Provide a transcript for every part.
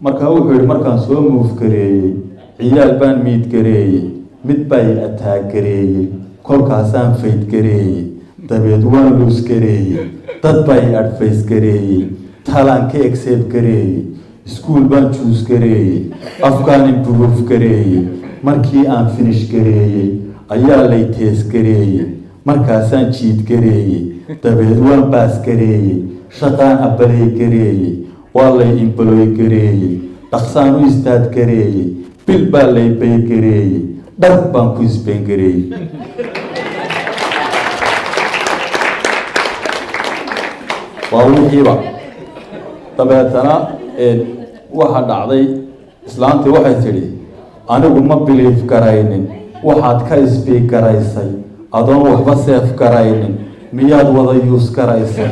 Markaa wuxuu yihi, markaan soo move gareeyey, ciyaal baan meet gareeyey, mid bay attack gareeyey, kolkaasaan fight gareeyey, dabeed waan lose gareeyey, dad bay advice gareeyey, talaan ka accept gareeyey, iskuul baan choose gareeyey, afkaan improve gareeyey. Markii aan finish gareeyey ayaa lay test gareeyey, markaasaan cheat gareeyey, dabeed waan pass gareeyey, shaqaan apply gareeyey, waa lay employ gareeyey, dhaqsaan u start gareeyey, bil baa lay pay gareeyey, dhar baan ku spend gareeyey. Waa wixiiba. Dabeetana waxaa dhacday, islaantii waxay tidhi, anigu ma believe garaynin waxaad ka speak garaysay, adoon waxba save garaynin miyaad wada use garaysay?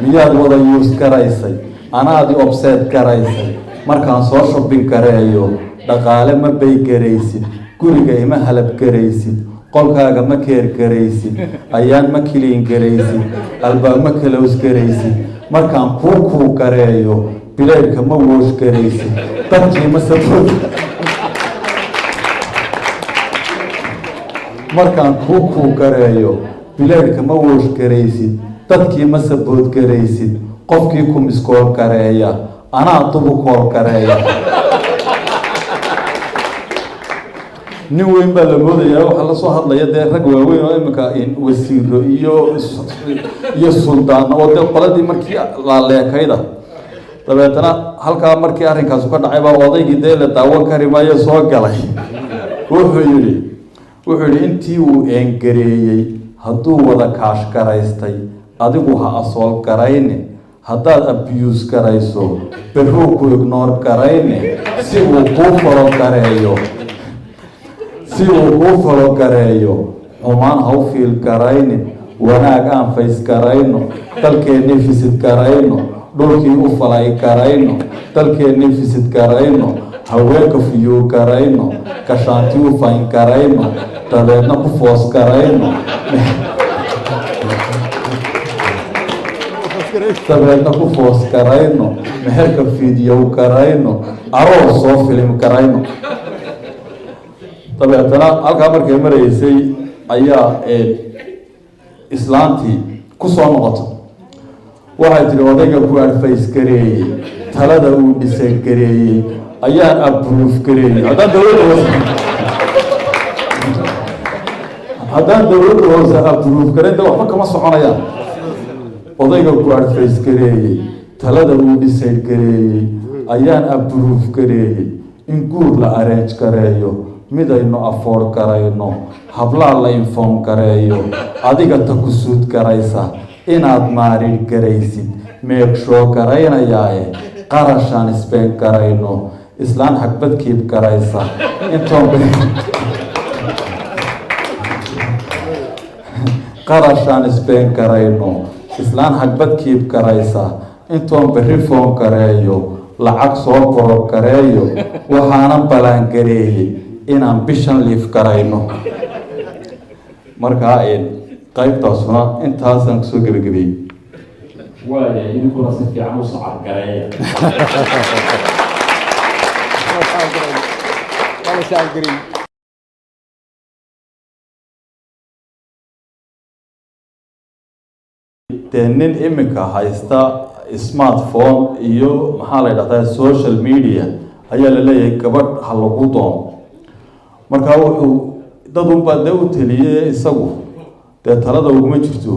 Miyaad wada use garaysay? Anaadi upset garaysay. Markaan soo shopping gareeyo, dhaqaale ma pay garaysid, guriga ima help garaysid, qolkaaga ma care garaysid, ayaan ma clean garaysid, albaab ma close garaysid. Markaan kuu cook gareeyo, plateka ma wash garaysid, dadkii ma support. Markaan kuu cook gareeyo, plateka ma wash garaysid, dadkii ma support garaysid, qofkii ku miss call gareeya anaa dubu call gareeya. Nin weyn baa la moodayaa waxaa lasoo hadlaya, dee rag waaweyn oo iminka wasiiro iyo suldaano oo dee qoladii markii laaleekayda. Dabeetana halkaa markii arrinkaasu ka dhacay baa odaygii dee la daawan kari maayo soo galay. Wuxuu yihi intii uu earn gareeyey hadduu wada cash garaystay, adigu ha assault garayne. Haddaad abuse garayso, berruu ku ignore garayne. Si uu kuu follow gareeyo, si uu kuu follow gareeyo, xumaan ha u feel garaynin. Wanaag aan face garayno, dalkeennii visit garayno, dhulkii u fly garayno, dalkeennii visit garayno, haweenka view garayno, gashaanti u find garayno, dabeedna ku force garayno, dabeedna ku force garayno, meherka video garayno, aroor soo film garayno. Dabeetana halkaa markay maraysay ayaa islaantii ku soo noqotay. Waxay tihi, odayga ku advice gareeyey, talada uu decide gareeyey ayaan approve gareeyey. Haddaan dowladda hoose approve gareyn, de waxba kama soconayaan. Odayga ku advice gareeyey, talada uu decide gareeyey ayaan approve gareeyey. In guur la arrange gareeyo, midaynu afford garayno, hablaa la inform gareeyo, adiga ta ku suit garaysa inaad marry garaysid, make sure garaynayaae, qarashaan spend garayno, islaan hagbad keep garaysa intoon qarashaan spend garayno, islaan hagbad keep garaysa intoon berri phone gareeyo, lacag soo borrow gareeyo, waxaanan plan gareeyey inaan bishan leave garayno. Markaa qaybtaasuna intaasaan kusoo gebagabeeyey. Waaya, idinkuna si fiican u sacab gareeya. Waa la sacab gareeyey. Dee nin iminka haysta smartphone iyo maxaa la yidhahdaa social media ayaa la leeyahay gabadh ha lagu doono. Markaa wuxuu dad unbaa dee u teliyey, isagu dee talada uguma jirto.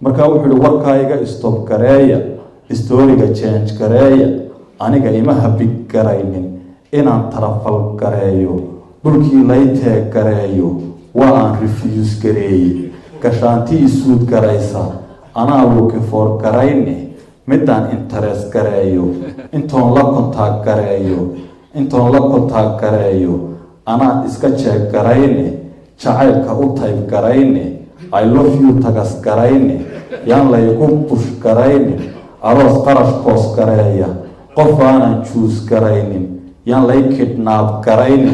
Markaa wuxuu yihi, warkaa iga stop gareeya, storyga change gareeya. Aniga ima happy garaynin inaan travel gareeyo, dhulkii lay tag gareeyo waa aan refuse gareeyey, gashaanti i suit garaysa anaa looking for garayne, midaan interest gareeyo intoon la contact gareeyo, intoon la contact gareeyo anaa iska check garayne, jacaylka u type garayne, "I love you" text garayne, yaan laygu push garayne, aroos qarash koos gareeya, qof aanan choose garaynin yaan lay kidnap garayne.